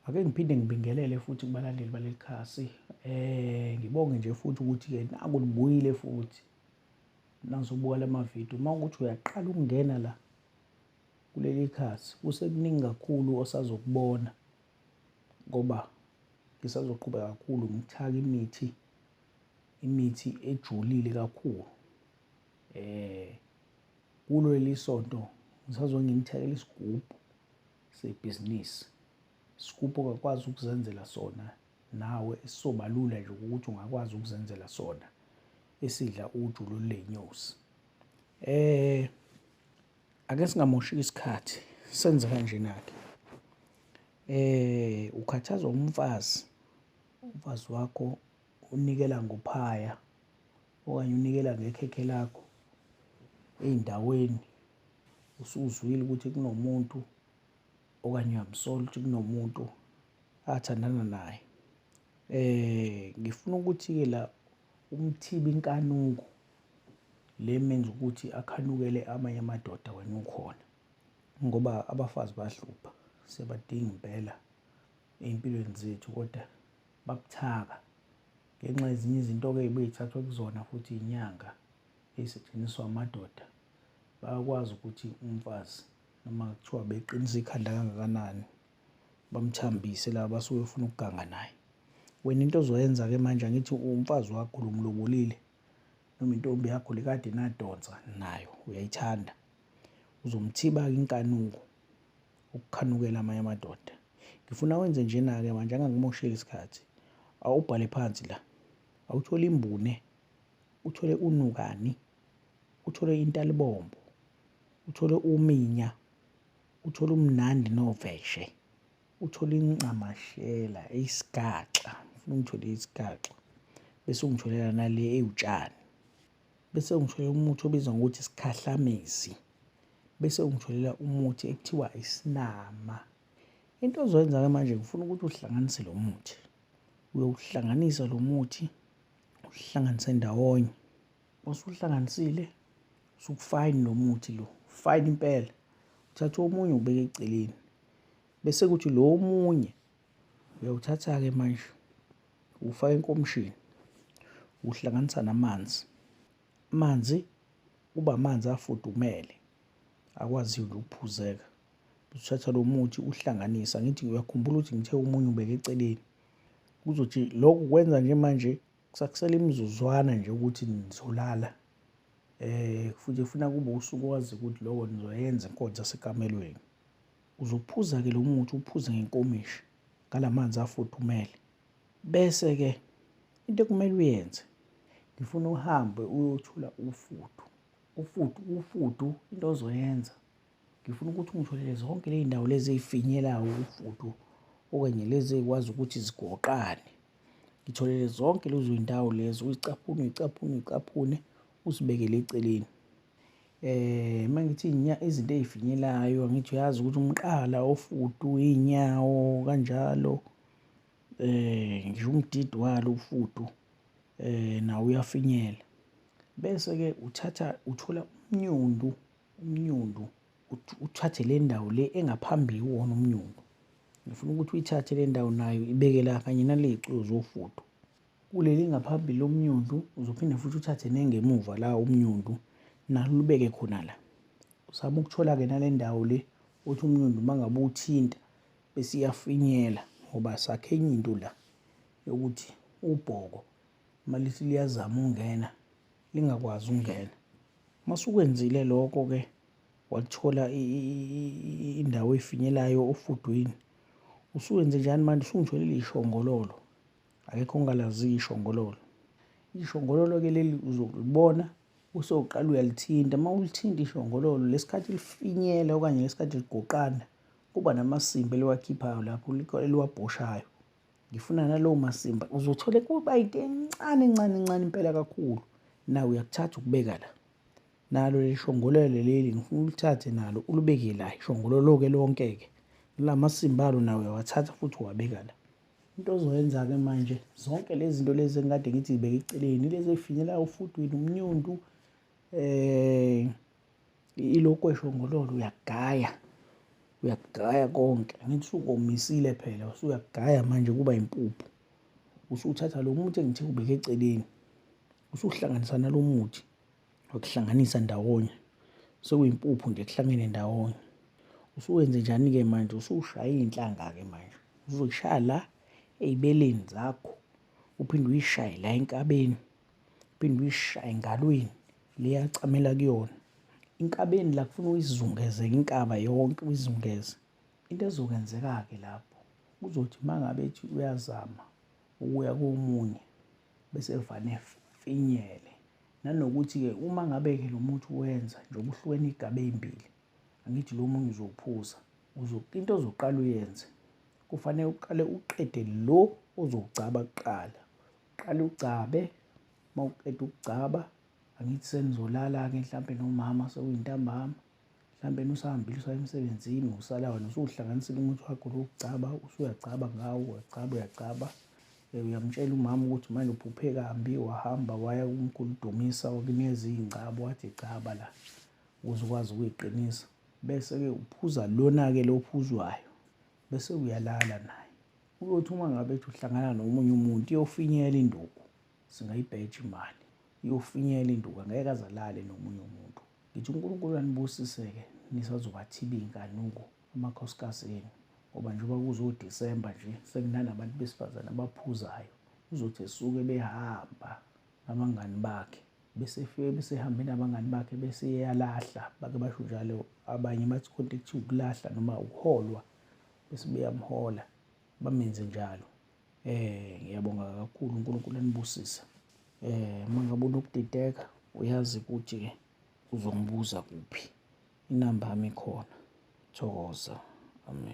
Ake ngiphinde ngibingelele futhi kubalandeli baleli khasi. Ngibonge nje futhi ukuthi-ke naku nibuyile futhi nazobuka la mavidiyo. Uma ukuthi uyaqala ukungena la kuleli khasi, kusekuningi kakhulu osazokubona ngoba ngisazoqhubeka kakhulu ngithaka imithi, imithi ejulile kakhulu. Kulo leli sonto ngisazoke nginithakele isigubhu sebhizinisi. Isigubhu ongakwazi ukuzenzela sona nawe, esizoba lula nje ukuthi ungakwazi ukuzenzela sona, esidla uju lolu ley'nyosi. Ake singamoshi isikhathi, senze kanjena-ke. Ukhathazwa umfazi, umfazi wakho unikela ngophaya okanye unikela ngekhekhe lakho ey'ndaweni, usuzwile ukuthi kunomuntu okanye uyamsola ukuthi kunomuntu athandana naye. Ngifuna ukuthi-ke la umthibe inkanuko le emenza ukuthi akhanukele amanye amadoda wena ukhona, ngoba abafazi bayahlupha, siyabadinga impela ey'mpilweni zethu, kodwa babuthaka ngenxa yezinye izinto-ke ey'buye y'thathwe kuzona futhi iy'nyanga ey'setshenziswa amadoda. Bayakwazi ukuthi umfazi noma kuthiwa beqinisa ikhanda kangakanani, bamthambise la basuke befuna ukuganga naye. Wena into ozoyenza-ke manje, angithi umfazi wakho lo umlobolile noma intombi yakho le kade nadonsa nayo uyayithanda, uzomthiba-ke inkanuko ukukhanukela amanye amadoda. Ngifuna wenze njena-ke manje, angangimusheli isikhathi. Awubhale phansi la, awuthole imbune, uthole unukani, uthole intalibombo, uthole uminya, uthole umnandi noveshe, uthole incamashela eyisigaxa. Ngifuna ungithole isigaxa, bese ungitholela nale ewutshani, bese ungitholela umuthi obizwa ngokuthi isikhahlamezi, bese ungitholela umuthi ekuthiwa isinama. Into ozoyenza-ke manje, ngifuna ukuthi uhlanganise lo muthi. Uyowuhlanganisa lo muthi, uhlanganise ndawonye. Usuhlanganisile, usukufayini lo muthi lo, fine impela. Uthatha omunye ubeke eceleni, bese kuthi lo omunye uyawuthatha-ke manje uwufaka enkomishini, uwuhlanganisa namanzi. Amanzi kuba amanzi afudumele akwaziyo nje ukuphuzeka. Uthatha lo muthi uhlanganise, angithi uyakhumbula ukuthi ngithe omunye ubeke eceleni. Kuzothi lokhu kwenza nje manje kusakusele imizuzwana nje ukuthi nizolala. Futhi kufuna kube usuku owazi ukuthi lokho nizoyenza inkonzo yasekamelweni. Uzophuza-ke lo muthi, uphuze ngenkomishi ngala manzi afudumele. Bese-ke into ekumele uyenze, ngifuna uhambe uyothola ufudu. Ufudu, ufudu into ozoyenza, ngifuna ukuthi ungitholele zonke ley'ndawo lezi ey'finyelayo ufudu okanye lezi ey'kwazi ukuthi zigoqane. Ngitholele zonke lezo y'ndawo lezo, uyicaphune, uyicaphune, uyicaphune, uzibekele eceleni. Uma ngithi izinto ey'finyelayo, angithi uyazi ukuthi umqala ofudu, iy'nyawo kanjalo, ngisho umdidi walo ufudu nawo uyafinyela. Bese-ke uthatha uthola umnyundu, umnyundu uthathe le ndawo le engaphambili kuwona umnyundu. Ngifuna ukuthi uyithathe le ndawo nayo ibeke la kanye nale y'culo zofudu. Kuleli ngaphambili lomnyundu uzophinde futhi uthathe nengemuva la umnyundu nalo ulubeke khona la. Uzame ukuthola-ke nale ndawo le othi umnyundu uma ngabe uwuthinta bese iyafinyela, ngoba sakhe enye into la yokuthi ubhoko uma lithi liyazama ukungena lingakwazi ukungena. Uma usukwenzile lokho-ke, wathola indawo efinyelayo ofudwini, usuwenze njani manje? Usungitholile ishongololo. Akekho ongalaziyo ishongololo. Ishongololo-ke leli uzolibona usewuqala uyalithinta. Uma ulithinta ishongololo, lesikhathi lifinyela okanye lesikhathi ligoqana, kuba namasimba eliwakhiphayo lapho eliwabhoshayo. Ngifuna nalowo masimba uzothole kuba into encane encane encane impela kakhulu. Nawe uyakuthatha ukubeka la. Nalo leli shongololo leli ngifuna ulithathe nalo ulibeke la, ishongololo-ke lonke-ke. La masimba alo nawo uyawathatha futhi uwabeka la. Into ozoyenza-ke manje, zonke lezi zinto lezi engikade ngithi zibeke eceleni, lezi ey'finyelayo ofudwini, umnyundu, ilokhu eshongololo uyagaya. Uyakugaya konke, angithi usukomisile phela, usuyakugaya manje kuba impuphu. Usuthatha lo muthi engithe ubeke eceleni, usuhlanganisa nalo muthi, wakuhlanganisa ndawonye, sekuyimpuphu nje kuhlangene ndawonye. Usuwenze njani-ke manje? Usushaya iy'nhlanga-ke manje, uzoyishaya la ey'beleni zakho, uphinde uyishaye la enkabeni, uphinde uyishaye engalweni le acamela kuyona. Inkabeni la kufuna uyizungeze-ke inkaba yonke uyizungeze. Into ezokwenzeka-ke lapho kuzothi uma ngabe ethi uyazama ukuya komunye bese evane efinyele. Nanokuthi-ke uma ngabe-ke lo muthi uwenza njengoba uhlukene iy'gaba ey'mbili, angithi lo munye uzowuphuza, into ozoqala uyenze kufanele uqale uqede lo ozowugcaba kuqala. Uqale ugcabe, uma uqeda ukugcaba angithi senizolala-ke mhlampe nomama sekuyintambama, mhlampe usahambile usaya emsebenzini, usala wena usuwuhlanganisile umuthi wakho lo wokugcaba, usuyagcaba ngawo, uyagcaba uyagcaba. Uyamtshela umama ukuthi manje uphuphe kambi, wahamba waya kumkhulu Dumisa wakunikeza iy'ngcabo, wathi gcaba la ukuze ukwazi ukuyiqinisa. Bese-ke uphuza lona-ke lo ophuzwayo, bese uyalala naye. Uyothi uma ngabe ethi uhlangana nomunye umuntu, iyofinyela induku, singayibheja imali, iyofinyela induku, angeke aze alale nomunye umuntu. Ngithi uNkulunkulu anibusise-ke nisazobathiba iy'nkanuko amakhosikazi enu, ngoba njengoba kuzoDisemba nje sekunanabantu besifazane abaphuzayo, uzothi esuke behamba nabangani bakhe bese efike bese ehambe nabangani bakhe bese eyalahla, bake basho njalo abanye bathi khona into ekuthiwa ukulahla noma ukuholwa, bese beyamhola bamenze njalo. Ngiyabonga kakhulu, uNkulunkulu anibusise. Uma ngabe unokudideka uyazi ukuthi-ke uzongibuza kuphi, inamba yami ikhona. Thokoza, amen.